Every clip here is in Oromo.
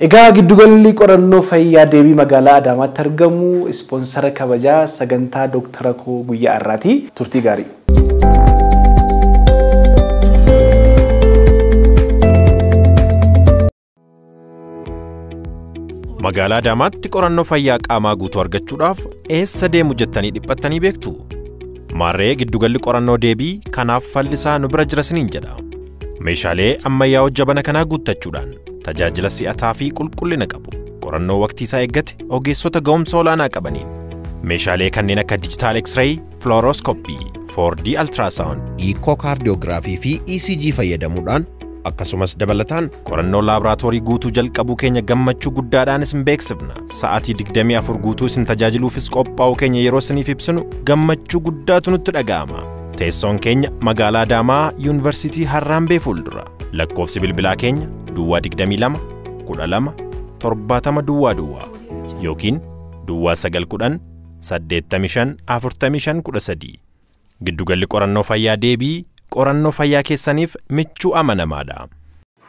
Egaa giddugalli qorannoo fayyaa deebii magaalaa Adaamaatti argamu ispoonsara kabajaa sagantaa Dooktara Koo guyyaa har'aati. Turtii gaarii. Magaalaa Adaamaatti qorannoo fayyaa qaamaa guutuu argachuudhaaf eessa deemu jettanii dhiphattanii beektu? Maarree giddugalli qorannoo deebii kanaaf fallisaa nu bira jira isiniin jedha. Meeshaalee ammayyaa jabana kanaa guuttachuudhaan tajaajila si'ataa fi qulqullina qabu. Qorannoo waqtii isaa eeggate ogeessota ga'umsa olaanaa qabaniin meeshaalee kanneen akka digital X-ray, fluoroscopy, 4D ultrasound, echocardiography fi ECG fayyadamuudhaan akkasumas dabalataan qorannoo laaboraatoorii guutuu jalqabuu keenya gammachuu guddaadhaan isin beeksifna. Sa'aatii 24 guutuu isin tajaajiluufis qophaa'uu keenya yeroo isiniif ibsinu gammachuu guddaatu nutti dhaga'ama. Teessoon keenya magaalaa Adaamaa Yuunivarsiitii Harraambee fuuldura. Lakkoofsi bilbilaa keenya Duwwaa 22 12 70 Duwwaa Duwwaa yookiin Duwwaa 910 85 45 13. Giddugalli qorannoo fayyaa deebii qorannoo fayyaa keessaniif michuu amanamaadha.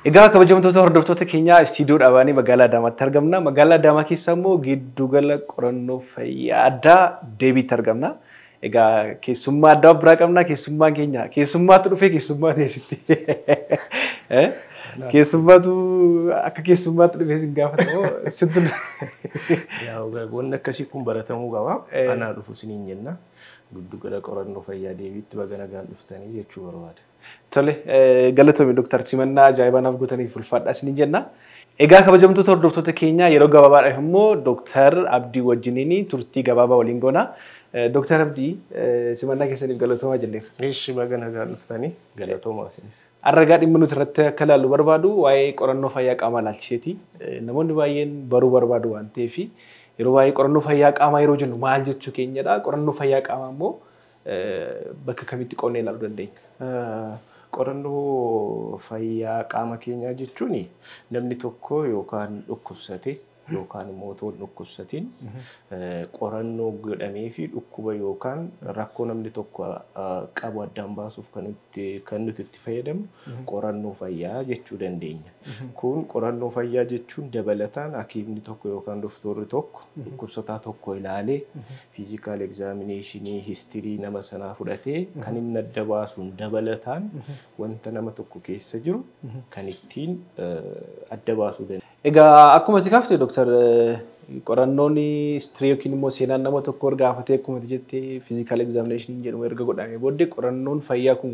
Egaa kabajamtoota hordoftoota keenyaa istiidiyoo dhaabanii magaalaa Adaamaatti argamna. Magaalaa Adaamaa keessa immoo giddugala qorannoo fayyaa addaa deebiitti argamna. Egaa keessummaa addaa biraa qabna. Keessummaan keenya keessummaatu dhufee keessummaa teessitti. Keessummaatu akka keessummaatti dhufee sin gaafatamoo sintu. Wanni akkasii kun baratamuu qaba. Anaa dhufu isiniin jenna. Giddugala qorannoo fayyaa deebiitti baga nagaan dhuftanii jechuu barbaada. Tole, galatoomi Dooktar, simannaa ajaa'ibaa naaf gootaniif ulfaadhaa isiniin jenna. Egaa kabajamtoota hordoftoota keenyaa, yeroo gabaabaadhaaf immoo Dooktar Abdii wajjiniin turtii gabaabaa waliin goona. Dooktar Abdii, simannaa keessaniif galatoomaa jenneera. Ishi, baga nagaan dhuftanii, galatoomaa isinis. Har'a dhimma nuti irratti akka ilaallu barbaadu waa'ee qorannoo fayyaa qaamaa ilaalchiseeti. Namoonni baay'een baruu barbaadu waan ta'eef, yeroo baay'ee qorannoo fayyaa qaamaa yeroo jennu maal jechuu keenyadha? Qorannoo fayyaa qaamaa immoo bakka kamitti qonnee ilaaluu dandeenya? Qorannoo fayyaa qaama keenyaa jechuun namni tokko yookaan dhukkubsate yookaan immoo otoo hin dhukkubsatiin qorannoo godhamee fi dhukkuba yookaan rakkoo namni tokko qabu addaan baasuuf kan nuti itti fayyadamnu qorannoo fayyaa jechuu dandeenya. Kun qorannoo fayyaa jechuun dabalataan hakiimni tokko yookaan doktorri tokko dhukkubsataa tokko ilaalee, physical examination, history nama sanaa fudhatee kan inni adda baasuun dabalataan wanta nama tokko keessa jiru kan ittiin adda baasuu dandeenya. Egaa akkuma ati kaafte, Dooktar, qorannoon history yookiin immoo seenaan nama tokko gaafatee, akkuma ati jettee physical examination jedhamu erga godhamee booddee, qorannoon fayyaa kun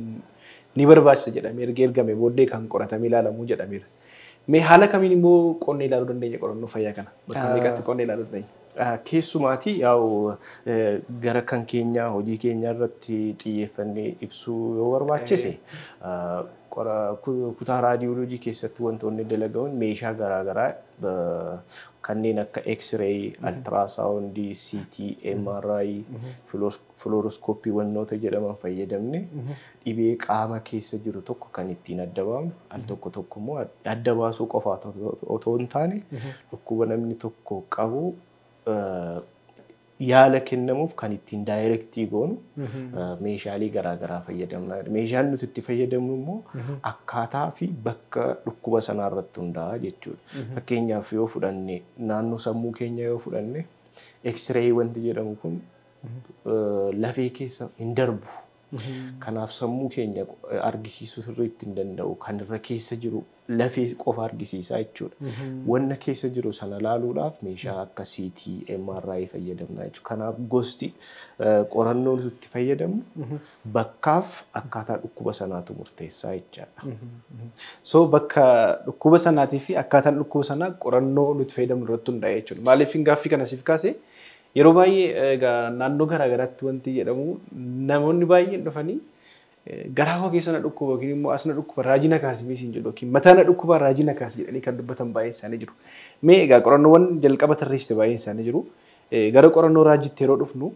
ni barbaachisa jedhamee erga ergame booddee kan qoratamee ilaalamu jedhameera. Mee haala kamiin immoo qonnee ilaaluu dandeenya qorannoo fayyaa kana? Bakka meeqatti qonnee ilaaluu dandeenya? Keessumaatii yaa'u gara kan keenyaa hojii keenya irratti xiyyeeffannee ibsuu yoo barbaachise, kutaa raadiyooloojii keessatti wantoonni dalagaman meeshaa garaagaraa kanneen akka X-ray, ultrasound, CT, MRI, fluoroscopy wantoota jedhaman fayyadamne dhibee qaama keessa jiru tokko kan ittiin adda baafnu, al tokko tokko immoo adda baasuu qofa otoo hin taane dhukkuba namni tokko qabu yaala kennamuuf kan ittiin direct goonu meeshaalee garaagaraa fayyadamna. Meeshaan nuti itti fayyadamnu immoo akkaataa fi bakka dhukkuba sanaa irratti hundaa'a jechuudha. Fakkeenyaaf yoo fudhanne, naannoo sammuu keenya yoo fudhanne, X-ray wanti jedhamu kun lafee keessa hin darbu. Kanaaf sammuu keenya argisiisuu sirriitti hin danda'u. Kan irra keessa jiru lafee qofa argisiisaa jechuudha. Wanna keessa jiru sana laaluudhaaf meeshaa akka CT, MRI fayyadamna jechuudha. Kanaaf gosti qorannoo nuti itti fayyadamnu bakkaaf akkaataa dhukkuba sanaatu murteessaa jechaadha. So bakka dhukkuba sanaatii fi akkaataan dhukkuba sanaa qorannoo nuti fayyadamnu irratti hundaa'e jechuudha. Maaliif gaaffii kana siif kaase, yeroo baay'ee egaa naannoo garaagaraatti wanti jedhamu namoonni baay'een dhufanii garaa koo keessa na dhukkuba yookiin immoo as na dhukkuba, raajii na kaasi siin jedhu, yookiin mataa na dhukkuba, raajii na kaasi jedhanii kan dubbatan baay'een isaanii jiru. Mee egaa qorannoowwan jalqaba tarreessite baay'een isaanii jiru. Gara qorannoo raajiitti yeroo dhufnu,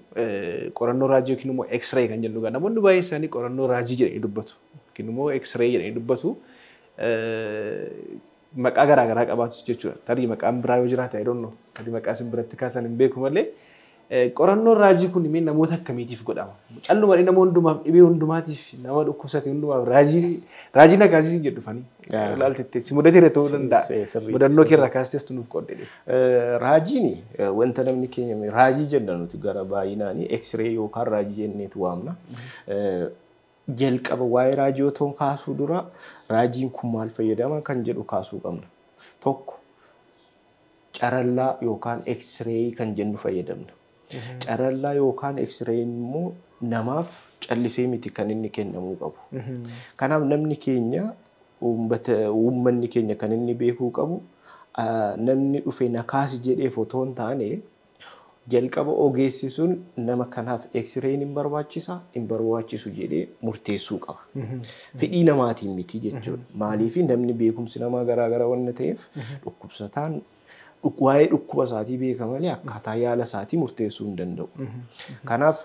qorannoo raajii yookiin immoo X-ray kan jennu, namoonni baay'een isaanii qorannoo raajii jedhanii dubbatu yookiin immoo X-ray jedhanii dubbatu. Maqaa garaagaraa qabaatu jechuudha. Tarii maqaan biraa yoo jiraate, I don't know. Tarii maqaa isin biratti kaasan hin beeku malee, Qorannoon raajii kun immoo namoota akkamiitiif godhama? Calluma nama hundumaaf, dhibee hundumaatiif, nama dhukkubsate hundumaaf raajii nagaasiin jedhu dhufanii. Ilaaltetti si mudateera ta'uu danda'a. Mudannoo kee irraa kaastees nuuf qoodde. Raajiin wanta namni keenya raajii jenna nuti gara baay'inaan X-ray yookaan raajii jenneetu waamna. Jalqaba waa'ee raajii otoo kaasuu dura raajiin kun maal fayyadama kan jedhu kaasuu qabna. Tokko carallaa yookaan X-ray kan jennu fayyadamna. Carallaa yookaan X-rayin immoo namaaf callisee miti kan inni kennamuu qabu. Kanaaf namni keenya, uummanni keenya kan inni beekuu qabu, namni dhufe na kaasi jedheef otoo hin taane, jalqaba ogeessi sun nama kanaaf X-rayin hin barbaachisa, hin barbaachisu jedhee murteessuu qaba. Fedhii namaatiin miti jechuudha. Maaliif namni beekumsi namaa garaagara waan ta'eef, dhukkubsataan waa'ee dhukkuba isaatii beeka malee akkaataa yaala isaatii murteessuu hin danda'u. Kanaaf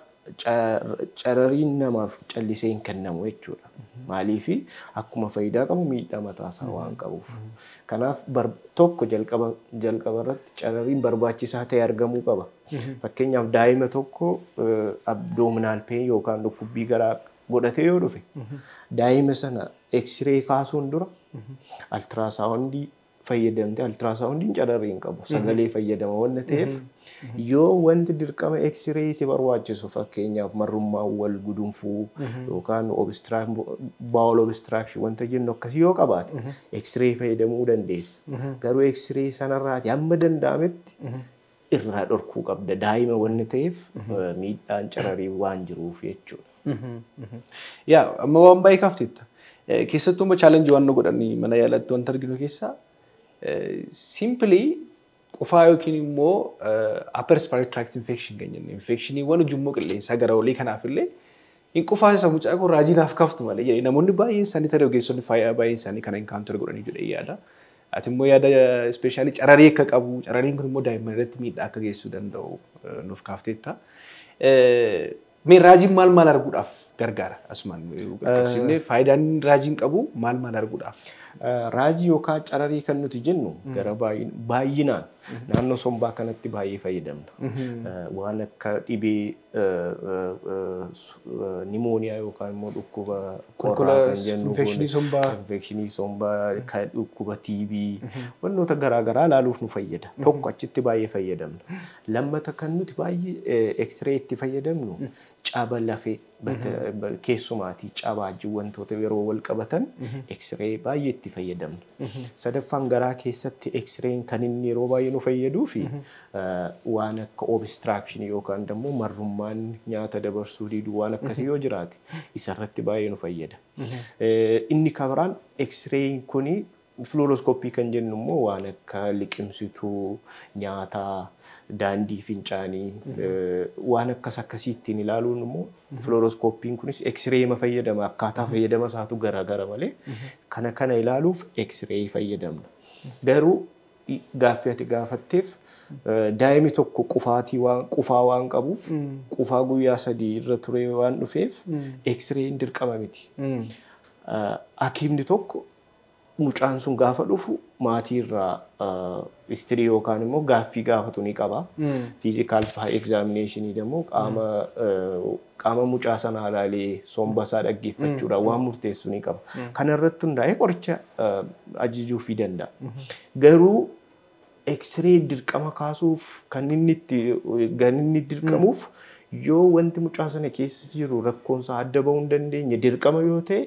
carariin namaaf callisee hin kennamu jechuudha. Maaliif akkuma faayidaa qabu miidhaa mataasaa waan qabuuf. Kanaaf tokko jalqaba irratti carariin barbaachisaa ta'e argamuu qaba. Fakkeenyaaf daa'ima tokko abdominal pain yookaan dhukkubbii garaa godhatee yoo dhufe, daa'ima sana X-ray kaasuun dura ultrasoundii fayyadamte, ultrasoundiin cararii hin qabu, sagalee fayyadama waan ta'eef, yoo wanti dirqama X-ray si barbaachisu, fakkeenyaaf marrummaa wal gudunfuu yookaan bowel obstruction wanta jennu akkasii yoo qabaate, X-ray fayyadamuu dandeessa. Garuu X-ray sanarraati hamma danda'ametti irraa dhorkuu qabda, daa'ima wanni ta'eef miidhaan cararii waan jiruuf jechuudha. Yaa, amma waan baay'ee kaafteetta. Keessattuu immoo challengeii waan nu godhanii mana yaalatti wanta arginu keessaa simply qufaa yookiin immoo upper respiratory tract infection kan jennu, infectioniiwwan ujummoo qilleensaa gara olii kanaaf illee hin qufaasisa, mucaa kun raajii naaf kaaftu malee jedhee namoonni baay'een isaanii, tarii ogeessonni fayyaa baay'een isaanii kana encounter godhanii jedhee yaada. Ati immoo yaada specialii cararii akka qabu, carariin kun immoo daa'imman irratti miidhaa akka geessisuu danda'u nuuf kaafteetta. Mee raajiin maal maal arguudhaaf gargaara? Asumaan qaqqabsiifnee, faayidaan raajiin qabu maal maal arguudhaaf? Raajii yookaan cararii kan nuti jennu gara baay'inaan naannoo sombaa kanatti baay'ee fayyadamna. Waan akka dhibee pneumonia yookaan immoo dhukkuba qorraa kan jennu, infectionii sombaa, infectionii sombaa, dhukkuba TB, wantoota garaagaraa ilaaluuf nu fayyada. Tokko achitti baay'ee fayyadamna. Lammata kan nuti baay'ee X-ray itti fayyadamnu caba lafee, keessumaatii cabaa wantoota yeroo wal qabatan X-ray baay'ee itti fayyadamna. Sadaffaan garaa keessatti X-rayin kan inni yeroo baay'ee nu fayyaduu fi waan akka obstruction yookaan immoo marrummaan nyaata dabarsuu diduu waan akkasii yoo jiraate isarratti baay'ee nu fayyada. Inni kabiraan X-rayin kuni fluoroscopy kan jennu immoo waan akka liqimsituu nyaataa, daandii fincaanii, waan akkas akkasii ittiin ilaaluun immoo fluoroscopyiin kunis X-ray ma fayyadama, akkaataa fayyadama isaatu garaagara malee kana kana ilaaluuf X-ray fayyadamna. Garuu gaaffii ati gaafatteef, daa'imni tokko qufaatii waan qufaa waan qabuuf, qufaa guyyaa 3 irra ture waan dhufeef X-rayin dirqama miti. Hakiimni tokko mucaan sun gaafa dhufu maatii irraa history yookaan immoo gaaffii gaafatu ni qaba. Physical examinationii immoo qaama mucaa sanaa ilaalee somba isaa dhaggeeffachuudhaan waan murteessu ni qaba. Kana irratti hundaa'ee qoricha ajajuufii danda'a. Garuu X-ray dirqama kaasuuf kan inni dirqamuuf, yoo wanti mucaa sana keessa jiru rakkoon isaa adda bahuu hin dandeenye, dirqama yoo ta'e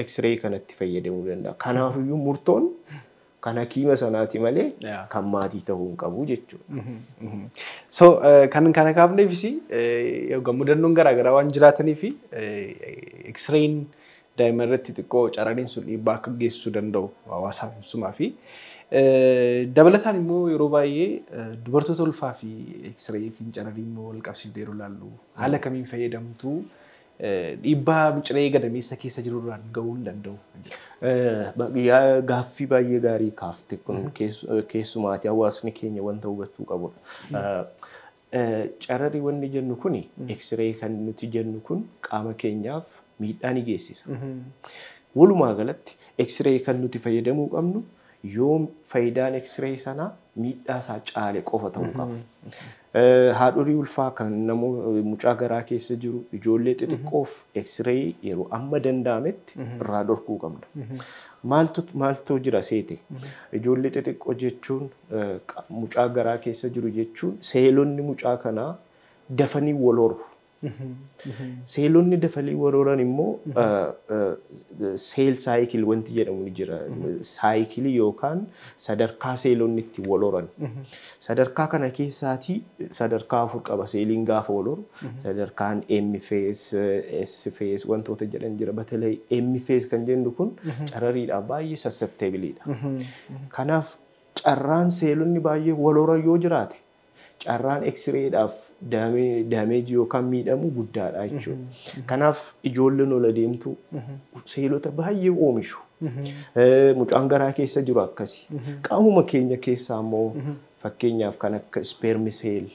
X-ray kanatti fayyadamuu danda'a. Kanaafiyyuu murtoon kan hakiima sanaati malee kan maatii ta'uu hin qabu jechuudha. So kan kana kaafneefis mudannoon garaagaraa waan jiraatanii fi X-rayin daa'imman irratti xiqqoo carariin sun dhiibbaa akka geessisuu danda'u hawaasaaf ibsumaa fi dabalataan immoo yeroo baay'ee dubartoota ulfaa fi X-ray yookiin cararii immoo wal qabsiifnee yeroo ilaallu haala kamiin fayyadamtu, dhiibbaa miciree gadameessa keessa jiru irraan gahuu hin danda'u? Gaaffii baay'ee gaarii kaafte. Kun keessumaati hawaasni keenya wanta hubachuu qabudha. Cararii wanni jennu kuni, X-ray kan nuti jennu kun qaama keenyaaf miidhaa ni geessisa. Walumaa galatti X-ray kan nuti fayyadamuu qabnu Yoo faayidaan X-ray sanaa miidhaa isaa caale qofa ta'uu qaba. Haadholii ulfaa kan mucaa garaa keessa jiru ijoollee xixiqqoof X-ray yeroo amma danda'ametti irraa dhorkuu qabna. Maaltu jira seete? Ijoollee xixiqqoo jechuun mucaa garaa keessa jiru jechuun seelonni mucaa kanaa dafanii wal horu. Seelonni dafanii wal horan immoo cell cycle wanti jedhamu ni jira. Saayikilii yookaan sadarkaa seelonni itti wal horan. Sadarkaa kana keessaatii sadarkaa 4 qaba seeliin gaafa wal horu. Sadarkaan M phase, S phase wantoota jedhan jira. Batalee M phase kan jennu kun carariidhaaf baay'ee susceptibleidha. Kanaaf carraan seelonni baay'ee wal horan yoo jiraate carraan X-rayidhaaf daameejii yookaan miidhamu guddaadha jechuudha. Kanaaf ijoolleen ol adeemtu seelota baay'ee oomishu. Mucaan garaa keessa jiru akkasi. Qaamuma keenya keessaa immoo fakkeenyaaf kan akka sperm cell,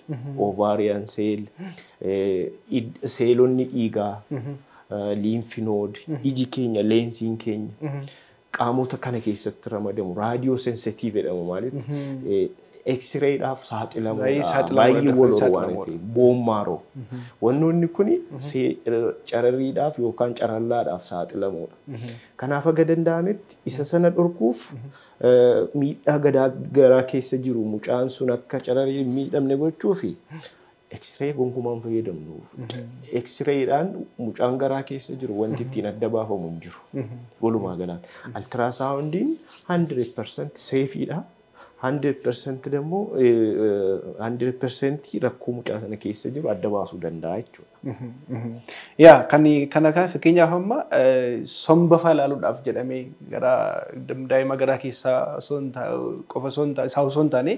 ovarian cell, seelonni dhiigaa, lymph node, iji keenya, leensiin keenya qaamota kana keessatti ramadamu. Radio sensitive jedhamu maalitti? X-rayidhaaf saaxilamuudha. Baay'ee wal horu waan ta'eef bone marrow. Wannoonni kuni cararriidhaaf yookaan carallaadhaaf saaxilamuudha. Kanaaf haga danda'ametti isa sana dhorkuuf miidhaa garaa keessa jiru mucaan sun akka cararii hin miidhamne gochuufi X-ray gonkumaan fayyadamnu. X-rayidhaan mucaan garaa keessa jiru wanti ittiin adda baafamu hin jiru. Walumaa galaan. Ultrasoundiin 100% safeiidha. 100% ደግሞ 100% rakkoo mucaa sana keessa jiru adda baasuu danda'a jechuudha. Yaa kan kana kan fakkeenyaaf amma somba fa'aa ilaaluudhaaf jedhamee gara daa'ima garaa keessaa qofa isaa osoo hin taane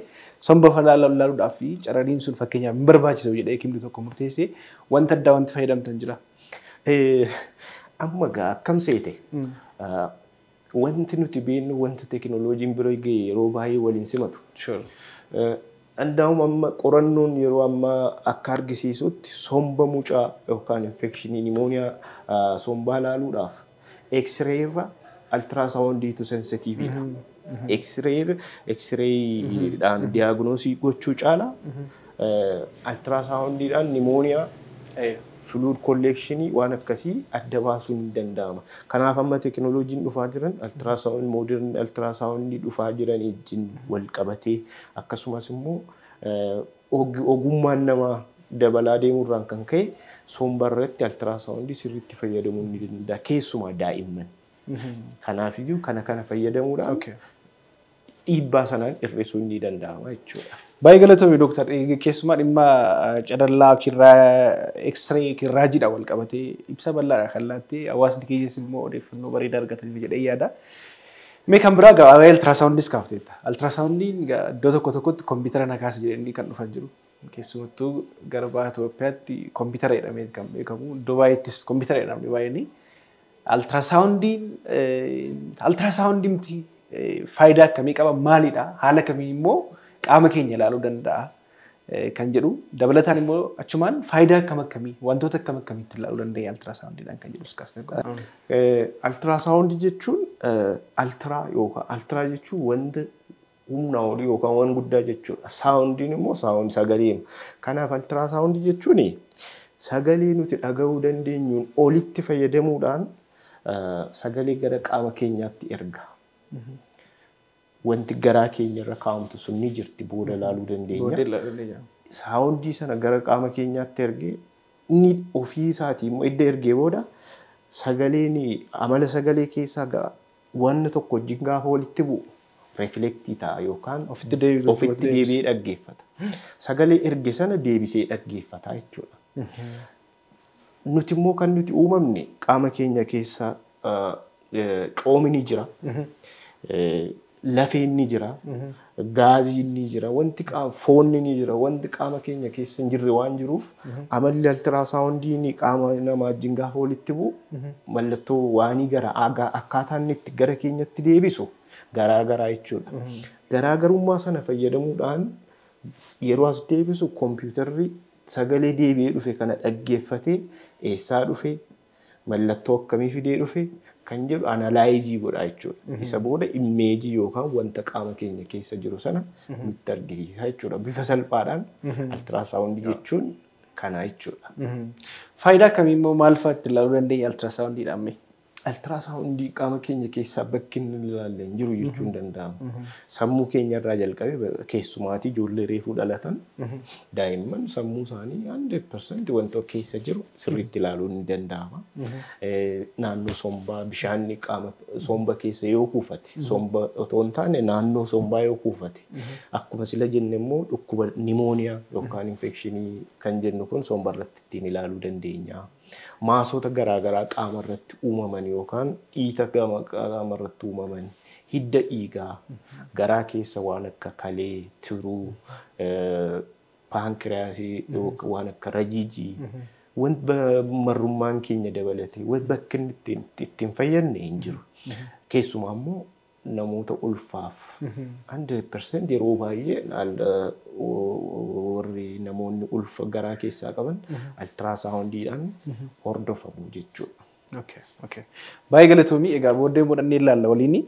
somba fa'aa ilaaluudhaaf carariin sun fakkeenyaaf hin barbaachisu jedhee hekimni tokko murteessee wanta addaa wanti fayyadamtan jira. Amma gaa akkam seete? Wanti nuti beeknu wanta teekinooloojiin bira ga'e yeroo baay'ee waliin simatu. Andaa'um amma qorannoon yeroo ammaa akka argisiisutti somba mucaa yookaan infekshinii nimooniyaa sombaa ilaaluudhaaf X-ray irra ultrasoundiitu sensitiiviidha. X-rayidhaan diagnosis gochuu caalaa ultrasoundiidhaan nimooniyaa fluid collectionii waan akkasii adda baasuun ni danda'ama. Kanaaf amma teekinooloojiin dhufaa jiran ultrasound modern ultrasoundii dhufaa jiran wajjin wal qabatee akkasumas immoo ogummaan namaa dabalaa deemuurraan kan ka'e somba irratti ultrasoundii sirriitti fayyadamuun ni danda'a. Keessumaa daa'imman. Kanaafiyyuu kana fayyadamuudhaan dhiibbaa sanaan hir'isuun ni danda'ama jechuudha. Baay'ee galatoomi dooktar. Keessumaa dhimma carallaa X-ray raajiidhaan wal qabatee ibsa bal'aadha kan laattee hawaasni keenyas immoo odeeffannoo bareedaa argatanii jedhee yaada. Mee kan biraa waa'ee ultrasoundis kaafteetta. Ultrasoundiin iddoo tokko tokkotti kompiitara na kaasa jedhanii kan dhufan jiru. Keessumattuu gara baha Itoophiyaatti kompiitara jedhamee kan beekamu. Iddoo baay'eettis kompiitara jedhamni baay'een. Ultrasoundiin faayidaa akkamii qaba? Maalidha? Haala kamiin immoo qaama keenya ilaaluu danda'a kan jedhu dabalataan immoo achumaan faayidaa akkam akkamii wantoota akkam akkamiitti ilaaluu dandeenya ultrasoundiidhaan kan jedhus kaasnee. Ultrasoundii jechuun ultra yookaan ultra jechuun wanta humna olii yookaan waan guddaa jechuudha. Soundiin immoo sound sagalee. Kanaaf ultrasoundii jechuun sagalee nuti dhaga'uu dandeenyuun olitti fayyadamuudhaan sagalee gara qaama keenyaatti erga. Wanti garaa keenya irra kaa'amtu sun ni jirti booda ilaaluu dandeenya. Soundii sana gara qaama keenyaatti ergee inni ofii isaatii immoo edda ergee booda sagaleen amala sagalee keessaa wanna tokko wajjin gaafa walitti bu'u reflectii ta'a yookaan Ofitti deebi'ee dhaggeeffata. Sagalee erge sana deebisee dhaggeeffata jechuudha. Nuti immoo kan nuti uumamne qaama keenya keessa coomi ni jira. Lafeen ni jira, gaaziin ni jira, wanti foonni ni jira, wanti qaama keenya keessa hin jirre waan jiruuf amalli ultrasoundiin qaama namaa wajjin gaafa walitti bu'u mallattoo waanii gara akkaataa inni itti gara keenyatti deebisu garaa garaa jechuudha. Garaagarummaa sana fayyadamuudhaan yeroo as deebisu kompiitarri sagalee deebi'ee dhufe kana dhaggeeffatee eessaa dhufe mallattoo akkamii fidee dhufe Kan jedhu analyze godha jechuudha. Isa booda image yookaan wanta qaama keenya keessa jiru sana nutti argisiisa jechuudha. Bifa salphaadhaan ultrasound jechuun kana jechuudha. Faayidaa akkamii immoo maal fa'aa itti ilaaluu dandeenya ultrasoundiidhaan mee? Ultrasoundii qaama keenya keessaa bakki inni ilaalle hin jiru jechuun danda'ama. Sammuu keenya irraa jalqabee, keessumaatii ijoollee reefuu dhalatan, daa'imman sammuu isaanii 100% wanta keessa jiru sirriitti ilaaluun ni danda'ama. Naannoo sombaa bishaanni qaama somba keessa yoo kuufate, somba otoo hin taane naannoo sombaa yoo kuufate, akkuma sila jenne immoo dhukkuba pneumonia yookaan infection kan jennu kun somba irratti ittiin ilaaluu dandeenya. Massota garaagaraa qaama irratti uumaman yookaan dhiita qaama irratti uumaman, hidda dhiigaa, garaa keessa waan akka kalee, tiruu, pancreasii, waan akka rajiijii, wanta marrummaan keenya dabalatee bakka inni ittiin fayyadne hin jiru. Keessumaa immoo namoota ulfaaf 100% yeroo baay'ee warri namoonni ulfa garaa keessaa qaban ultrasoundiidhaan hordofamu jechuudha. Okay. Baay'ee galatoomii. Egaa booddee godhannee ilaalla waliini.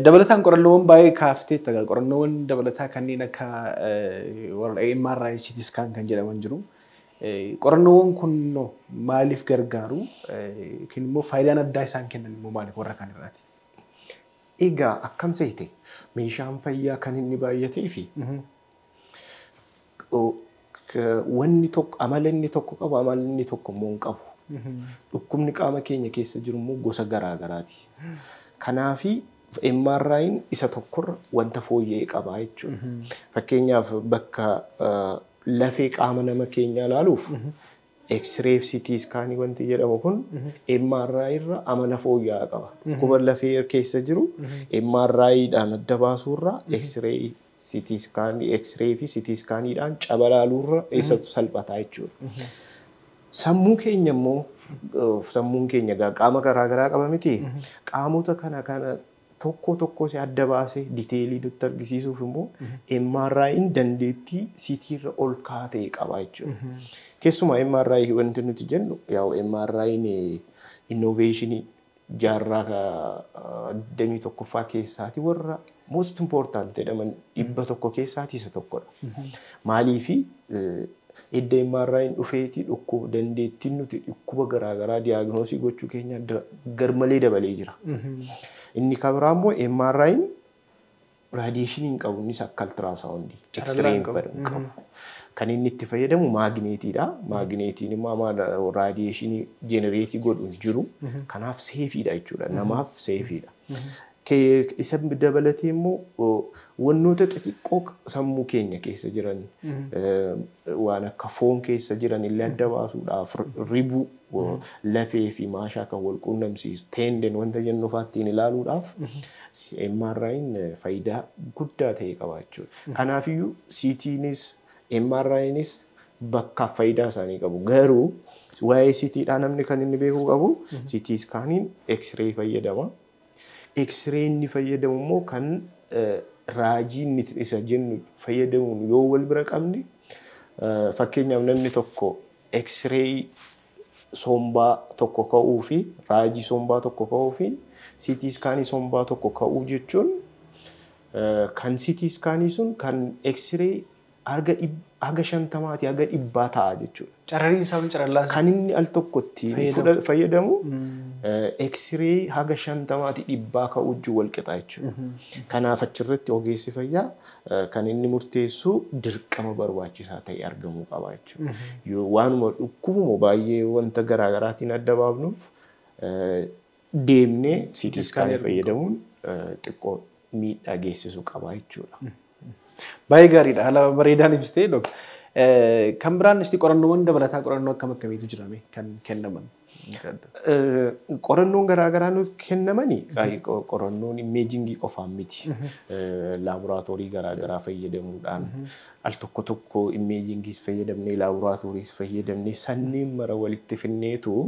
Dabalataan qorannoowwan baay'ee kaaftee, egaa qorannoowwan dabalataa kanneen akka warra MRI, CT scan kan jedhaman jiru. Qorannoowwan kun maaliif gargaaru yookiin immoo faayidaan addaa isaan kennan immoo maaliif warra kaan irraati? Egaa akkam seete, meeshaan fayyaa kan inni baay'atee fi wanni tokko amala inni tokko qabu, amala inni tokko immoo hin qabu. Dhukkubni qaama keenya keessa jiru immoo gosa garaa garaati. Kanaafi MRI'n isa tokkorra wanta fooyya'ee qaba jechuudha. Fakkeenyaaf, bakka lafee qaama nama keenyaa ilaaluuf X-ray fi CT scan wanti jedhamu kun MRI irra amala fooyya'aa qaba. Dhukkuba lafee keessa jiru MRI-dhaan adda baasuurra X-ray, CT scan, X-ray fi CT scaniidhaan caba ilaaluurra isatu salphataa jechuudha. Sammuu keenya immoo, sammuun keenya qaama garaa garaa qaba miti. Qaamota kana kana tokko tokko si adda baasee detailii nutti argisiisuuf immoo MRI'n dandeettii CT irra ol ka'aa ta'e qaba jechuudha. Keessumaa MRI wanti nuti jennu, yaa'u MRI'n innovation jaarraa 21ffaa keessaati warra most important jedhaman 100 keessaati isa tokkodha. Maaliifi, edda MRI'n dhufeeti dhukkuba dandeettiin nuti dhukkuba garaagaraa diagnose gochuu keenya garmalee dabalee jira. Inni kan biraa immoo MRI'n radiation hin qabu, innis akka ultrasoundii. X-ray hin qabu. Kan inni itti fayyadamu magnetiidha. Magnetiin immoo radiation generate godhu hin jiru. Kanaaf safeiidha jechuudha. Namaaf safeiidha. Isa dabalatee immoo wantoota xixiqqoo sammuu keenya keessa jiran, waan akka foon keessa jiran illee adda baasuudhaaf, ribuu, lafee fi maashaa kan wal quunnamsiisu tendon wanta jennu fa'aa ittiin ilaaluudhaaf MRI'n faayidaa guddaa ta'e qaba jechuudha. Kanaafiyyuu CT'nis MRI'nis bakkaaf faayidaa isaanii qabu. Garuu waa'ee CTdhaa namni kan inni beekuu qabu, CT scaniin X-ray fayyadama. X-ray inni fayyadamu immoo kan raajii inni isa jennu fayyadamuun yoo wal bira qabne, fakkeenyaaf namni tokko X-ray sombaa tokko ka'uu fi raajii sombaa tokko ka'uu fi CT scanii sombaa tokko ka'uu jechuun, kan CT scanii sun kan X-ray haga 50maatii haga 100 ta'a jechuudha. Carariin isaa kun carallaan Kan inni al tokkotti fayyadamu X-ray haga 50maatii 100 ka'uu wajjin wal qixa jechuudha. Kanaaf achirratti ogeessi fayyaa kan inni murteessu dirqama barbaachisaa ta'e argamuu qaba jechuudha. Yoo waanuma dhukkubuma baay'ee wanta garaagaraatiin adda baafnuuf deemnee CT scanii fayyadamuun xiqqoo miidhaa geessisuu qaba jechuudha. Baay'ee gaariidha. Haala bareedaan ibsitee, Dok. Kan biraan isti qorannoowwan dabalataa qorannoo akkam akkamiitu jirame kan kennaman? Qorannoon garaagaraa nuuf kennamani qorannoon imagingii qofaan miti. Laaboraatoorii garaagaraa fayyadamuudhaan al tokko tokko imagingiis fayyadamnee, laaboraatooriis fayyadamnee, sanneen mara walitti finneetu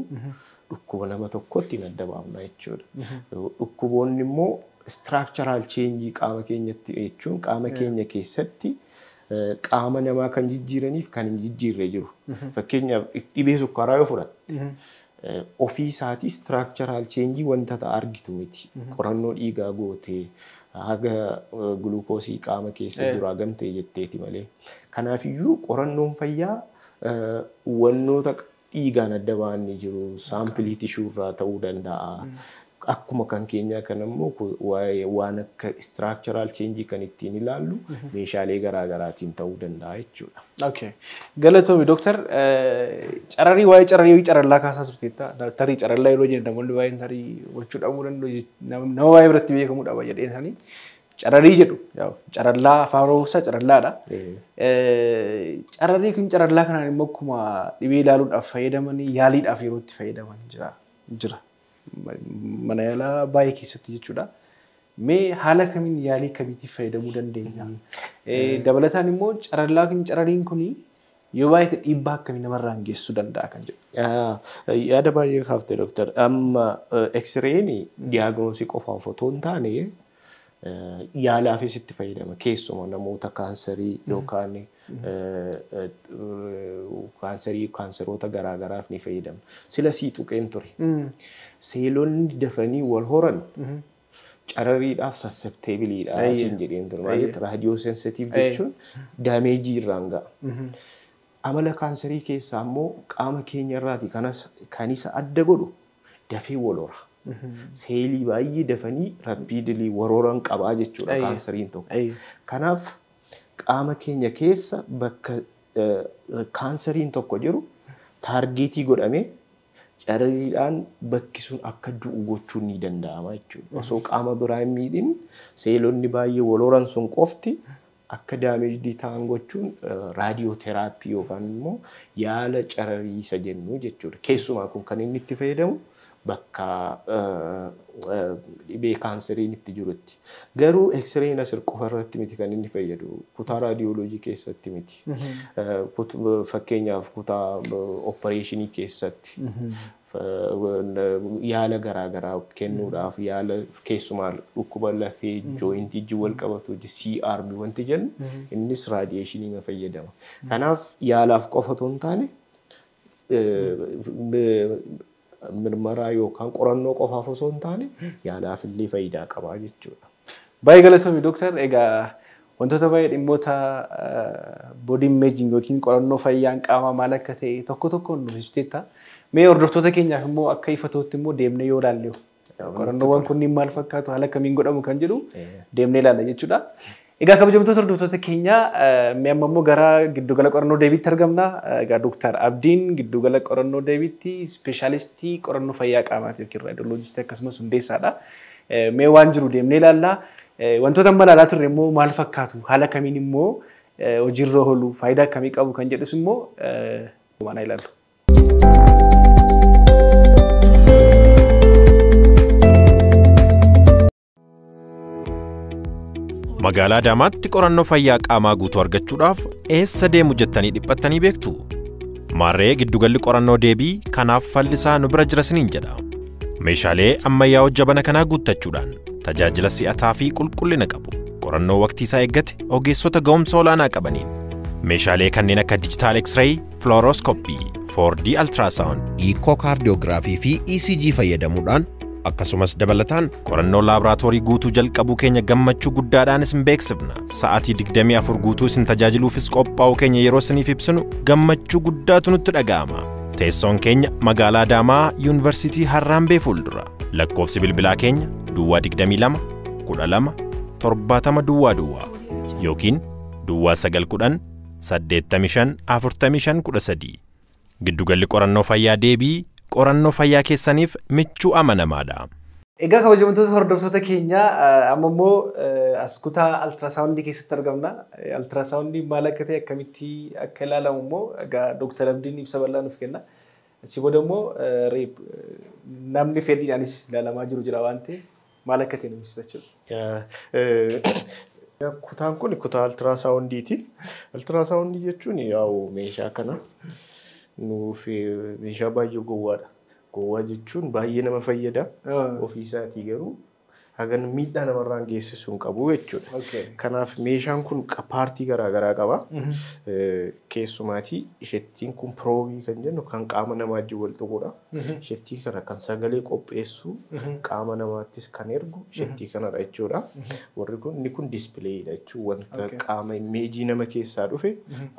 dhukkuba nama tokkotti adda baafna jechuudha. Dhukkuboonni immoo structural change qaama keenyatti jechuun qaama keenya keessatti qaama namaa kan jijjiiraniif kan hin jijjiirre jiru. Fakkeenyaaf, dhibee sukkaaraa yoo fudhatte Ofii isaatii structural change wanta ta'a argitu miti. Qorannoo dhiigaa gootee haga gulukoosii qaama keessa jiru hagam ta'e jetteeti malee. Kanaafiyyuu qorannoon fayyaa wannoota dhiigaan adda ba'an ni jiru. Saampilii tishuu irraa ta'uu danda'a. Akkuma kan keenyaa kan immoo waan akka structural change kan ittiin ilaallu meeshaalee garaagaraatiin ta'uu danda'a jechuudha. Okay. Galatoomi dooktar, cararii waa'ee cararii carallaa kaasaa turteetta. Tarii carallaa yeroo jennu namoonni baay'een tarii hubachuu dhabuu danda'u, nama baay'ee biratti beekamuu dhaba jedheen isaanii. Cararii jedhu carallaa afaan Oromoo carallaadha. Cararii kun carallaa kanaan immoo akkuma dhibee ilaaluudhaaf fayyadamanii yaaliidhaaf yeroo itti fayyadaman jira. Mana yaalaa baay'ee keessatti jechuudha. Mee haala kamiin yaalii kamiitiif fayyadamuu dandeenya? Dabalataan immoo carallaa kun carariin kun yoo baay'ate dhiibbaa akkamii namarraan geessisuu danda'a kan jedhu. Yaada baay'ee kaaftee dooktar. Amma X-ray'n diyaagnoosii qofaaf otoo hin taane yaalaafis itti fayyadama. Keessumaa namoota kaansarii yookaan kaansarii kaansaroota garaagaraaf ni fayyadama. Sila sii tuqeen ture. Seelonni dafanii wal horan carariidhaaf susceptibleidha siin jedheen ture. Maaliif raadiyoo sensitiiv jechuun daameejii irraan ga'a. Amala kaansarii keessaa immoo qaama keenya irraati kan isa adda godhu dafee wal hora. Seelii baay'ee dafanii rapidly wal horan qabaa jechuudha kaansariin tokko. Kanaaf qaama keenya keessa bakka kaansariin tokko jiru taargeetii godhamee carariidhaan bakki sun akka du'u gochuun ni danda'ama jechuudha. Osoo qaama biraa hin miidhin seelonni baay'ee wal horan sun qofti akka daameejdii ta'an gochuun raadiyooteraappii yookaan immoo yaala cararii isa jennu jechuudha. Keessumaa kun kan inni itti fayyadamu bakka dhibee kaansariin itti jirutti. Garuu X-ray'n asir qofa irratti miti kan inni fayyadu. Kutaa raadiyooloojii keessatti miti. Fakkeenyaaf kutaa oppareeshinii keessatti yaala garaagaraa kennuudhaaf yaala keessumaa dhukkuba lafee jooyintii wal qabatu CRB wanti jennu innis raadiyeeshinii fayyadama. Kanaaf yaalaaf qofa otoo hin taane mirmaraa yookaan qorannoo qofaaf osoo hin taane yaalaaf illee faayidaa qaba jechuudha. Baay'ee galatoomi dooktar. Egaa wantoota baay'ee dhimmoota body imaging yookiin qorannoo fayyaan qaamaa maal akka ta'e tokko tokkoon nuuf ibsiteetta. Mee hordoftoota keenyaaf immoo akka ifa ta'utti immoo deemnee yoo ilaalle qorannoowwan kunniin maal fakkaatu haala kamiin godhamu kan jedhu deemnee ilaalla jechuudha. Egaa kabajamtoota hordoftoota keenyaa, mee amma immoo gara giddugala qorannoo deebiitti argamna. Egaa Dooktar Abdiin giddugala qorannoo deebiitti ispeeshaalistii qorannoo fayyaa qaamaati yookiin raadiyooloojistii akkasumas hundeessaadha. Mee waan jiru deemnee ilaalla. Wantoota amma ilaalaa turre immoo maal fakkaatu, haala kamiin immoo hojiirra oolu, faayidaa akkamii qabu kan jedhus immoo waan ilaallu. Magaalaa Adaamaatti qorannoo fayyaa qaamaa guutuu argachuudhaaf eessa deemu jettanii dhiphattanii beektu? Maarree giddugalli qorannoo deebii kanaaf fallisaa nu bira jira isiniin jedha. Meeshaalee ammayyaa jabana kanaa guuttachuudhaan tajaajila si'ataa fi qulqullina qabu. Qorannoo waqtii isaa eeggate ogeessota ga'umsa olaanaa qabaniin meeshaalee kanneen akka digital X-ray, fluoroscopy, 4D ultrasound, Echocardiography fi ECG fayyadamuudhaan akkasumas dabalataan qorannoo laaboraatoorii guutuu jalqabuu keenya gammachuu guddaadhaan isin beeksifna. Sa'aatii 24 guutuu isin tajaajiluufis qophaa'uu keenya yeroo isiniif ibsinu gammachuu guddaatu nutti dhaga'ama. Teessoon keenya magaalaa Adaamaa Yuunivarsiitii Harraambee fuuldura. Lakkoofsi bilbilaa keenya Duwwaa 22 12 70 Duwwaa Duwwaa yookiin Duwwaa 910 85 45 13. Giddugalli qorannoo fayyaa deebii qorannoo fayyaa keessaniif michuu amanamaadha. Egaa kabajamtoota hordoftoota keenyaa, amma immoo as kutaa altiraasaawundii keessatti argamna. Altiraasaawundiin maal akka ta'e, akkamitti akka ilaalamu immoo egaa Dooktar Abdiin ibsa bal'aa nuuf kenna. Achi booda immoo namni fedhiidhaanis ilaalamaa jiru jira waan ta'eef maal akka ta'e nuuf ibsa jechuudha. Kutaan kun kutaa altiraasaawundiiti. Altiraasaawundii jechuun yaa'u meeshaa kana nuuf meeshaa baay'ee gowwaadha. Gowwaa jechuun baay'ee nama fayyada. Ofii isaatii garuu Hagan miidhaa namarraan geessisu hin qabu jechuudha. Kanaaf meeshaan kun paartii garaagaraa qaba. Keessumaatii ishettiin kun piroobii kan jennu kan qaama namaa wajjin wal tuqudha. Ishettii kana kan sagalee qopheessu qaama namaattis kan ergu ishettii kanadha jechuudha. Warri kun inni kun dispileeyidha jechuudha. Wanta qaama imeejii nama keessaa dhufe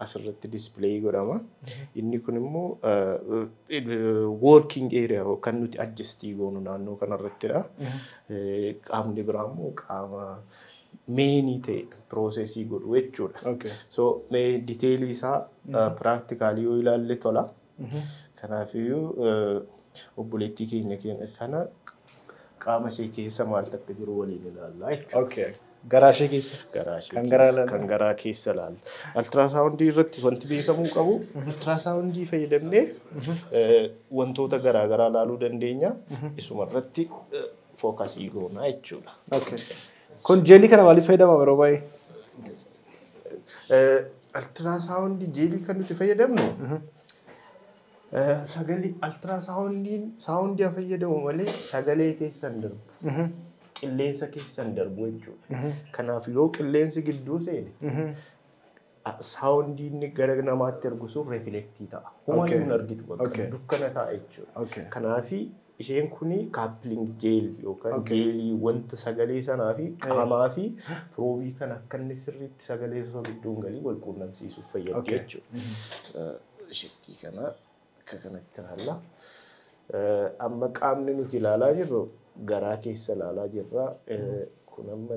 asirratti dispileeyii godhama. Inni kun immoo working area kan nuti adjustii goonu naannoo kanarrattidha. Qaamni biraa immoo qaama meenii ta'e piroosesii godhu jechuudha. So diteelii isaa piraaktikaalii yoo ilaalle tola. Kanaafiyyuu obboleettii keenya kana qaama ishee keessa maaltu akka jiru waliin ilaallaa jechuudha. Garaa ishee keessa. Garaa ishee keessa. Kan garaa keessa ilaalla. Altirasaawundii irratti wanti beekamuu qabu altirasaawundii fayyadamnee wantoota garaa garaa ilaaluu dandeenya. Isuma irratti fookasii goonaa jechuudha. Kun jeelii kana maaliif fayyadama yeroo baay'ee? Altirasaawundii jeelii kan nuti fayyadamnu sagalee altirasaawundiin saawundii fayyadamu malee sagalee keessa hin darbu. Qilleensa keessa hin darbu jechuudha. Kanaaf yoo qilleensi gidduu seene saawundiin gara namaatti ergu sun reflektii ta'a. Homaa hin argitu bakka dukkana ta'a jechuudha. Kanaafi isheen kuni kaappiling jeel yookaan jeelii wanta sagalee sanaa fi qaamaa fi piroobii kan akka inni sirriitti sagalee osoo gidduu hin galii wal quunnamsiisuuf fayyaddi jechuudha. Isheettii kana akka kanatti ilaalla. Amma qaamni nuti ilaalaa jirru garaa keessa ilaalaa jirra. Kun amma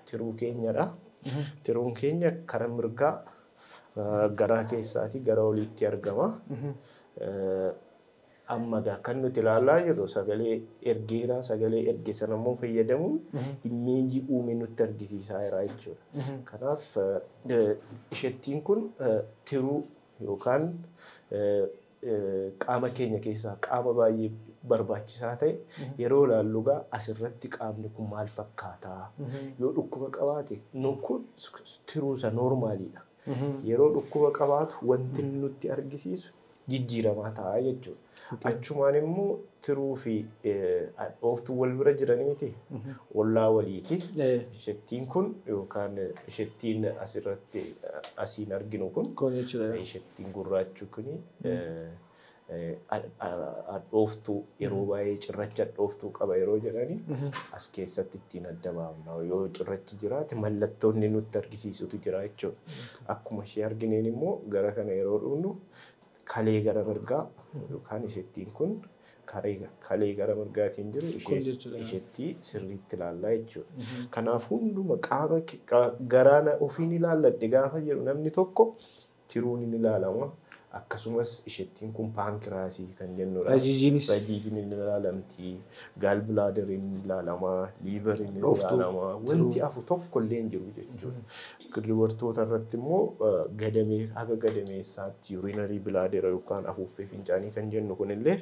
tiruu keenyadha. Tiruun keenya karaa mirgaa garaa keessaatii gara oliitti argama. Amma kan nuti ilaalaa jirru sagalee ergeeraa sagalee erge sana immoo fayyadamuun imeejii uume nutti argisiisaa jira jechuudha. Kanaaf ishettiin kun tiruu yookaan qaama keenya keessaa qaama baay'ee barbaachisaa ta'e yeroo ilaallu egaa asirratti qaamni kun maal fakkaataa yoo dhukkuba qabaate kun tiruu isa noormaaliidha. Yeroo dhukkuba qabaatu wanti nutti argisiisu jijjiiramaa ta'a jechuudha. Achumaan immoo tiruu fi dhooftuu wal bira jiranii miti ollaa waliiti. Ishettiin kun yookaan ishettiin asirratti asiin arginu kun ishettiin gurraachi kuni dhooftuu yeroo baay'ee cirracha dhooftuu qaba yeroo jedhani as keessatti ittiin adda baafna. Yoo cirrachi jiraate mallattoonni nutti argisiisutu jira jechuudha. Akkuma ishee argineen immoo gara kana yeroo dhufnu kalee gara mirgaa yookaan ishettiin kun kalee gara mirgaatiin jiru ishettii sirriitti ilaallaa jechuudha. Kanaaf hunduma qaama garaana ofiin ilaalladhe gaafa jedhu namni tokko tiruun ni ilaalama. Akkasumas ishettiin kun paankiraasii kan jennudha. Rajiijiinis. Rajiijiin ni ilaalamti, gaalbilaadariin ni ilaalama, liiveriin ni ilaalama. Wanti afu tokko illee hin jiru jechuudha. Dubartoota irratti immoo haga gadameessaatti yuurinarii bilaadera yookaan afuuffee fincaanii kan jennu kunillee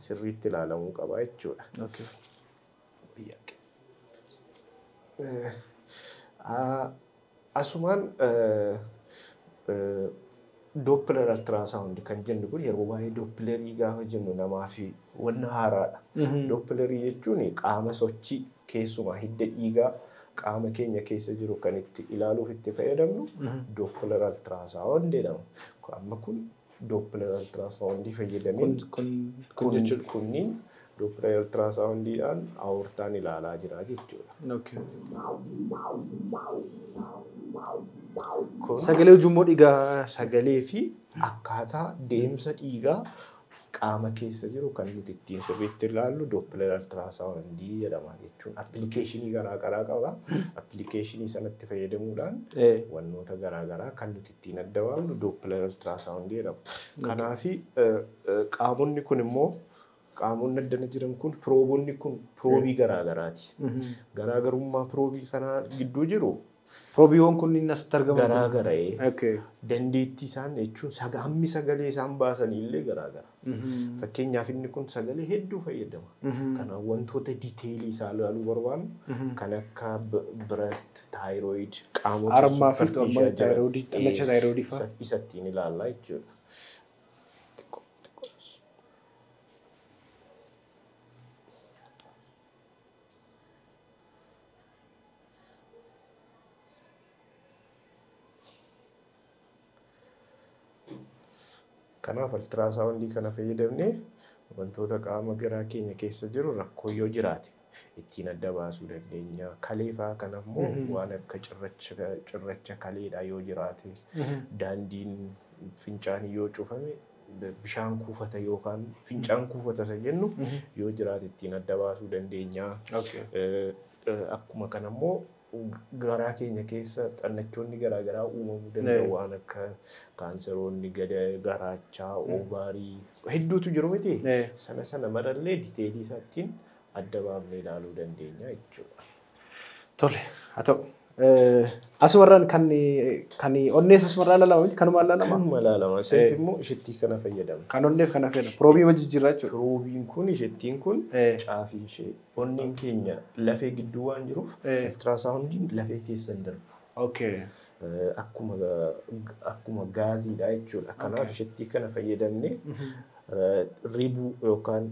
sirriitti ilaalamuu qaba jechuudha. Asumaan Doppler ultrasound kan jennu kun yeroo baay'ee dopplerii gaafa jennu namaa fi wanna haaraadha. Dopplerii jechuun qaama sochii keessumaa hidda dhiigaa qaama keenya keessa jiru kan itti ilaaluuf itti fayyadamnu Doppler ultrasound jedhama. Amma kun Doppler ultrasound fayyadamee kunniin Doppler ultrasoundiidhaan aortaan ilaalaa jira jechuudha. Sagalee ujummoo dhiigaa. Sagalee fi akkaataa deemsa dhiigaa qaama keessa jiru kan nuti ittiin sirriitti ilaallu Doppler ultrasoundii jedhama jechuun appilikeeshinii garaagaraa qaba. Appilikeeshinii sanatti fayyadamuudhaan wantoota garaagaraa kan nuti ittiin adda baafnu Doppler ultrasoundii jedhama. Kanaafi qaamonni kun immoo qaamonni addana jiran kun piroobonni kun piroobii garaagaraati. Garaagarummaa piroobii kanaa gidduu jiru Piroobiiwwan kunniin asitti argaman. Garaagara. Dandeettii isaan jechuun hammi sagalee isaan baasan illee garaagara. Fakkeenyaaf inni kun sagalee hedduu fayyadama. Kanaaf wantoota diteelii isaa ilaaluu barbaannu kan akka breast, thyroid, qaamota Harmaa fi xannacha thyroidii fa'a. Isa ittiin ilaallaa jechuudha. Kanaaf altiraasawundii kana fayyadamnee wantoota qaama garaa keenya keessa jiru rakkoo yoo jiraate ittiin adda baasuu dandeenya. Kalee fa'aa kana immoo waan akka cirracha kaleedhaa yoo jiraate, daandiin fincaanii yoo cufame, bishaan kuufata yookaan fincaan kuufata isa jennu yoo jiraate ittiin adda baasuu dandeenya. Akkuma kana immoo garaa keenya keessa xannachoonni garaa garaa uumamuu danda'u, waan akka kaanseroonni garaachaa, oovaarii hedduutu jiru miti. Sana sana marallee diteelii isaa ittiin adda baafnee ilaaluu dandeenya jechuudha. Tole, haa ta'u. Asumarraan kan onnees asumarraa ilaalama miti, kanumaan ilaalama? Kanuma ilaalama. Seef immoo ishittii kana fayyadamna. Kan onneef kana fayyadama. Piroobii ma jijjiirraa jechuudha. Piroobiin kun ishittiin kun caafii ishee onneen keenya lafee gidduu waan jiruuf ultiraasaawundiin lafee keessa hin darbu. Akkuma gaaziidha jechuudha. Kanaaf ishittii kana fayyadamnee ribuu yookaan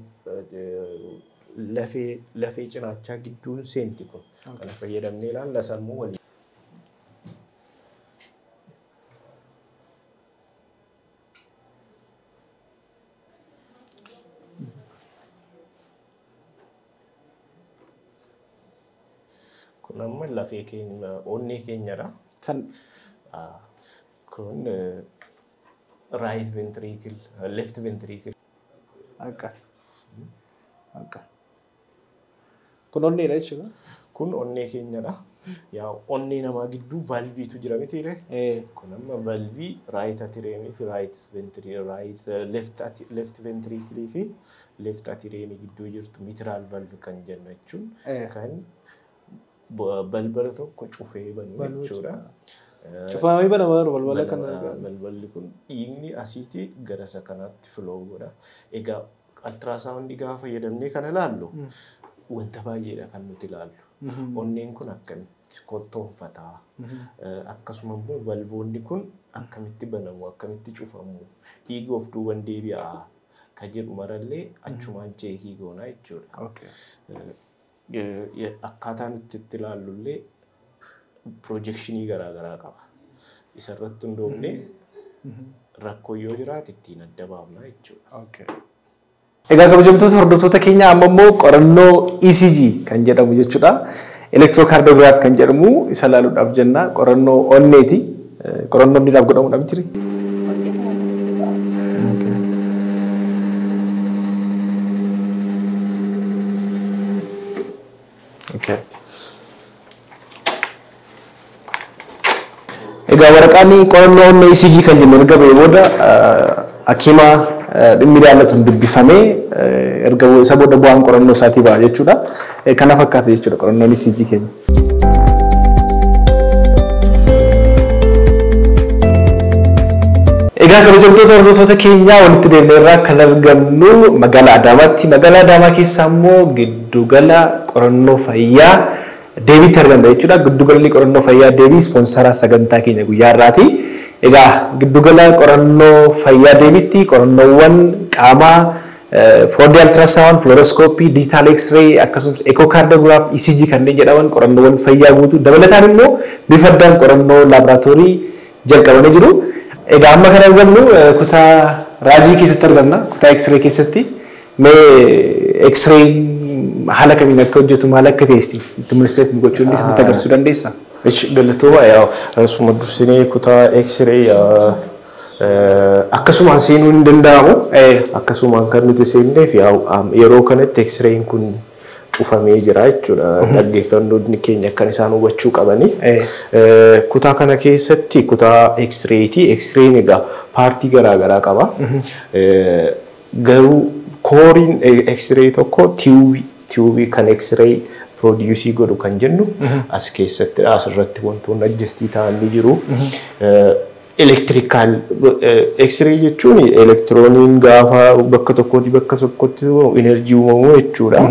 lafee cinaachaa gidduun seenti kun. Kana fayyadamnee ilaalla sammuu waliin. Kun amma lafee keenya onnee keenyadha. Kan kun right ventricle, left ventricle. Akka. Akka. Kun onneedha jechuudha. Kun onnee keenyadha. Yaa onnee namaa gidduu valviitu jira mitiire? Kun amma valvii right atriumii fi right ventricle, right left ventricle fi left atriumii gidduu jirtu mitral valve kan jennu jechuun kan balbala tokko cufee banu jechuudha. Cufamee banama yeroo balbala kana. Balballi kun dhiigni asiitii gara isa kanaatti flow godha. Egaa altiraasawundii gaafa fayyadamnee kana ilaallu wanta baay'eedha kan nuti ilaallu. Onneen kun akkamitti kottoonfataa, akkasuma immoo valvoonni kun akkamitti banamu, akkamitti cufamu, dhiiga of duuban deebi'aa kan jedhu marallee achumaan cheekii goonaa jechuudha. Akkaataa nuti itti ilaallullee piroojekshinii garaa garaa qaba. Isarratti hundoofnee rakkoo yoo jiraate ittiin adda baafna jechuudha. Egaa kabajamtoota hordoftoota keenya, amma immoo qorannoo ECG kan jedhamu jechuudha. Elektirookaardiyoogiraaf kan jedhamu isa ilaaluudhaaf jenna. Qorannoo onneeti. Qorannoo onneedhaaf godhamuudhaaf jiri. Egaa waraqaan qorannoo onnee ECG kan jennu erga ba'ee booda hakiima dhimmi ilaallatuun dubbifamee erga isa booda bu'aan qorannoo isaatii ba'a jechuudha. Kana fakkaata jechuudha qorannoon ECG keenya. Egaa kabajamtoota hordoftoota keenyaa, walitti deemnee irraa kan argamnu magaalaa Adaamaatti. Magaalaa Adaamaa keessaa immoo giddugala qorannoo fayyaa Deebiitti argamna jechuudha. Giddugalli qorannoo fayyaa Deebii ispoonsaraa sagantaa keenya guyyaa har'aati. Egaa giddugala qorannoo fayyaa Deebiitti qorannoowwan qaamaa 4D ultrasound, fluoroscopy, digital x-ray akkasumas echocardiogram, ECG kanneen jedhaman qorannoowwan fayyaa guutuu dabalataan immoo bifa addaan qorannoo laaboraatoorii jalqabanii jiru. Egaa amma kan argamnu kutaa raajii keessatti argamna, kutaa x-ray keessatti. Mee x-ray haala kamiin akka hojjetu, maal akka ta'e demonstrate gochuu nutti agarsiisuu dandeessaa? Ishi galatooma, yaa asuma dursinee kutaa x-ray akkasumaan seenuu hin danda'amu. Akkasumaan kan nuti seenneef yeroo kanatti x-rayin kun cufamee jira jechuudha. Dhaggeeffattoonni keenya kan isaan hubachuu qabani. Kutaa kana keessatti kutaa x-rayti. X-rayin egaa paartii garaa garaa qaba. Garuu kooriin x-ray tokko tiyuubii kan x-ray produce godhu kan jennu as keessatti asirratti wantoonni adjustii ta'an ni jiru. Electrical x-ray jechuun elektirooniin gaafa bakka tokkootii bakka tokkotti enerjii uumamuu jechuudha.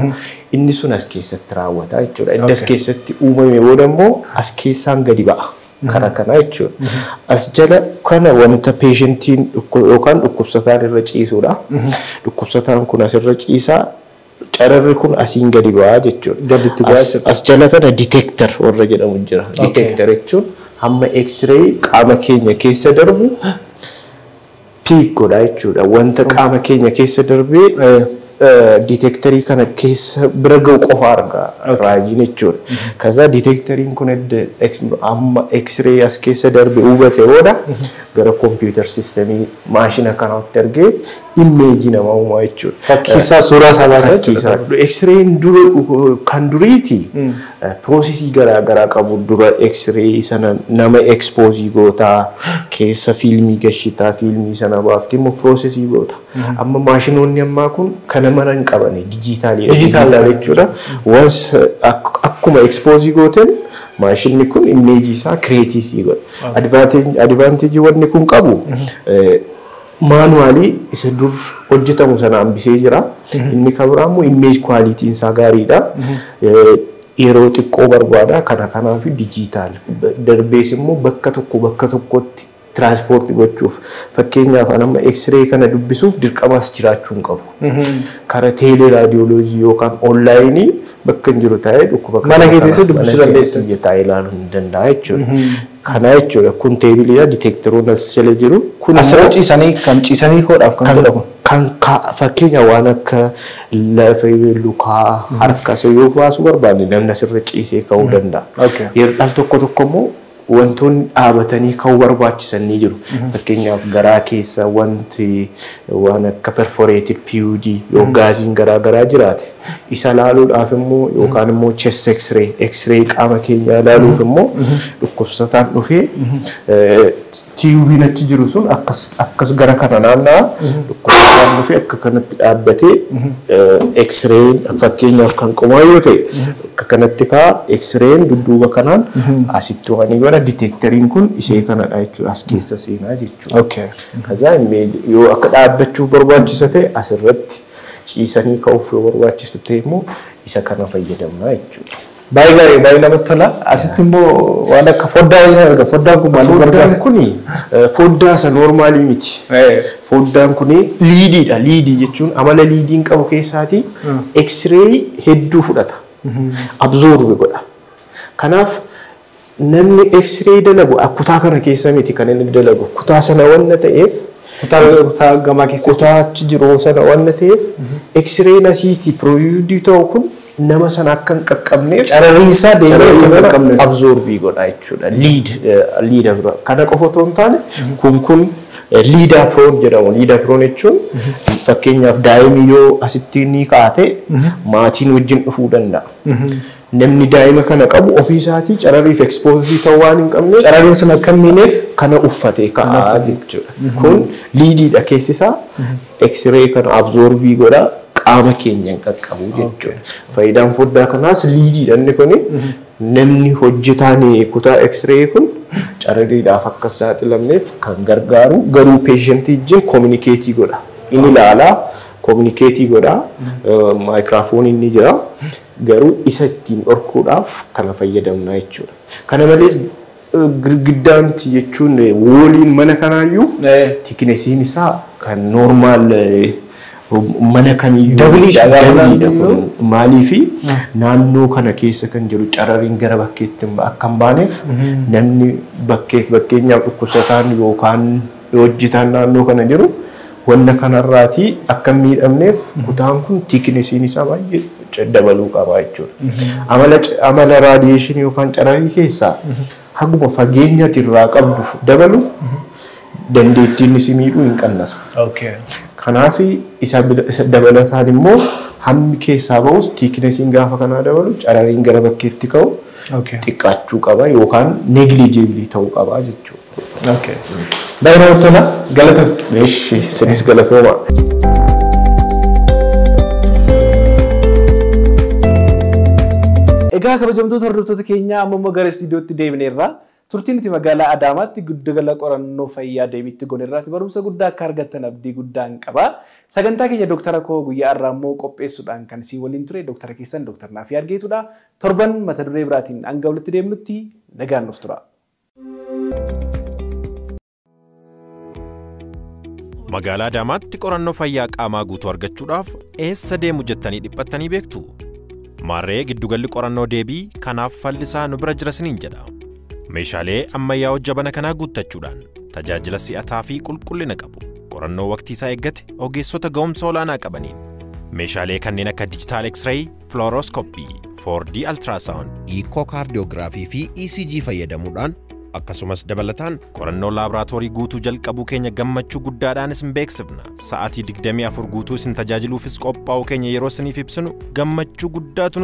Inni sun as keessatti raawwata jechuudha. Inni as keessatti uumame booda immoo as keessaan gadi ba'a. Karaa kana jechuudha. As jala kana wanta peeshentiin yookaan dhukkubsataan irra ciisudha. Dhukkubsataan kun asirra ciisaa, cararri kun asiin gadi ba'a jechuudha. As jala kana detector warra jedhamu jira. Detector jechuun hamma x-ray qaama keenya keessa darbu Pick godha jechuudha. Wanta qaama keenya keessa darbee detectorii kana keessa bira ga'u qofa arga raajiin jechuudha. Kaza detectoriin kun amma X-ray as keessa darbe hubate booda gara computer systemii maashina kanaatti argee imeejii namaa uumaa jechuudha. Fakkii isaa suuraa isaa baasa jechuudha. X-rayin dura kan duriiti piroosesii garaa garaa qabu. Dura X-ray sana nama ekspoozii gootaa, keessa fiilmii gashitaa, fiilmii sana baafti immoo piroosesii goota. Amma maashinoonni ammaa kun kana mana hin qabani, dijitaalii jechuudha. Once akkuma ekspoozii gooteen maashinni kun imeejii isaa kireetii sii godha. Advaanteejii wanni kun qabu maanuwaalii isa dur hojjetamu sana hambisee jira. Inni kan biraa immoo image quality'n isaa gaariidha. Yeroo xiqqoo barbaada. Kana kanaaf dijitaal. Darbees immoo bakka tokko bakka tokkotti tiraanspoortii gochuuf, fakkeenyaaf an amma X-ray kana dubbisuuf dirqamas jiraachuu hin qabu. Karaa teelee raadiyooloojii yookaan onlaayinii bakka hin jiru taa'ee dhukkuba Mana kee teessee dubbisuu dandeessa. Taa'ee ilaaluu hin danda'a jechuudha. Kana jechuudha, kun teebiliidha, diteektaroonni as jala jiru. Kun Asirra ciisanii kan ciisanii koodhaaf kan godha kun. Kan fakkeenya waan akka lafa lukaa harka isa yoo baasuu barbaanne namni asirra ciisee ka'uu danda'a. Yeroo al tokko tokko immoo wantoonni dhaabatanii ka'uu barbaachisan ni jiru. Fakkeenyaaf garaa keessa wanti waan akka perforated PUD yoo gaaziin garaa garaa jiraate isa laaluudhaaf immoo yookaan immoo chest x-ray, x-ray qaama keenyaa ilaaluuf immoo dhukkubsataan dhufee tiyuubiin achi jiru sun akkas akkas gara kana naanna'a, dhukkubsataan dhufee akka kanatti dhaabbatee x-rayin fakkeenyaaf kan qomaa yoo ta'e akka kanatti kaa x-rayin dudduuba kanaan asitti waan godha, diteekteriin kun ishee kanadha jechuudha, as keessa seenaa jechuudha. Kazaa yoo akka dhaabbachuu barbaachisa ta'e asirratti ciisanii ka'uuf yoo barbaachisu ta'e immoo isa kana fayyadamna jechuudha. Baay'ee gaarii, baay'ee namatti tola. Asitti immoo waan akka foddaa wayii arga. Foddaan kun maaliif gargaara? Foddaan kuni foddaa isa noormaalii miti. Foddaan kuni liidiidha. Liidii jechuun amala liidiin qabu keessaati X-ray hedduu fudhata. Absorb godha. Kanaaf namni X-ray dalagu kutaa kana keessa miti kan inni dalagu. Kutaa sana wanna ta'eef Kutaa gamaa keessa. Kutaa achi jiru sana wanna ta'eef X-rayin asiitii pirooyidii ta'u kun nama sana akka hin qaqqabneef Cararri isaa deemee akka hin qaqqabneef. Absorbii godha jechuudha. Liida bira. Kana qofa otoo hin taane kun lead apron jedhamu. Lead apron jechuun fakkeenyaaf daa'imni yoo asitti ni kaa'ate maatiin wajjin dhufuu danda'a. Namni daa'ima kana qabu ofii isaatii carariif ekspoozii ta'uu waan hin qabneef Cararriin sun akka hin miineef kana uffatee kaa'aa jechuudha. Kun liidiidha, keessi isaa X-ray kana absorbii godha, qaama keenya hin qaqqabu jechuudha. Faayidaan foddaa kanaas liidiidha, inni kuni namni hojjetaan kutaa X-ray kun carariidhaaf akka saaxilamneef kan gargaaru, garuu peeshantii wajjin kominikeetii godha. Inni ilaalaa kominikeetii godha. Maayikiraafooniin ni jira. Garuu isa ittiin dhorkuudhaaf kana fayyadamna jechuudha. Kana malees girgiddaanti jechuun wooliin mana kanaayyuu thicknessiin isaa kan normal mana kamiyyuu Doubleiidha gaafa doubleiidha kun, maaliifi naannoo kana keessa kan jiru carariin gara bakkeetti akka hin baaneef, namni bakkeef fakkeenyaaf dhukkubsataan yookaan hojjetaan naannoo kana jiru wanna kanarraatii akka hin miidhamneef kutaan kun thicknessiin isaa baay'ee dabaluu qaba jechuudha. Amala raadiyeeshinii yookaan cararii keessaa haguma fageenya ati irraa qabdu dabalu dandeettiin si miidhuu hin qannasa. Kanaaf isa dabalataan immoo hammi keessaa bahus thicknessiin gaafa kanaa dabalu carariin gara bakkeetti ka'u xiqqaachuu qaba yookaan negligible ta'uu qaba jechuudha. Baay'ee namatti tola. Galatoom. Eeshi, isinis galatooma. Egaa kabajamtoota hordoftoota keenyaa, amma immoo gara istiidiyootti deebineerra. Turtiin nuti magaalaa Adaamaatti giddugala qorannoo fayyaa deebiitti goonerraati barumsa guddaa akka argattan abdii guddaan qaba. Sagantaa keenya Dooktara koo guyyaa har'aa immoo qopheessuudhaan kan isin waliin ture Dooktara keessan Dooktar Naafii Argeetudha. Torban mata duree biraatiin hanga walitti deemnutti nagaan nuuf tura. Magaalaa Adaamaatti qorannoo fayyaa qaamaa guutuu argachuudhaaf eessa deemu jettanii dhiphattanii beektu? Maarree giddugalli qorannoo deebii kanaaf fallisaa nu bira jira isiniin jedha. Meeshaalee ammayyaa jabana kanaa guuttachuudhaan tajaajila si'ataa fi qulqullina qabu. Qorannoo waqtii isaa eeggate ogeessota ga'umsa olaanaa qabaniin meeshaalee kanneen akka digital X-ray, fluoroscopy, 4D ultrasound, echocardiographii fi ECG fayyadamuudhaan, akkasumas dabalataan qorannoo laaboraatoorii guutuu jalqabuu keenya gammachuu guddaadhaan isin beeksifna. Sa'aatii 24 guutuu isin tajaajiluufis qophaa'uu keenya yeroo isiniif ibsinu gammachuu guddaatu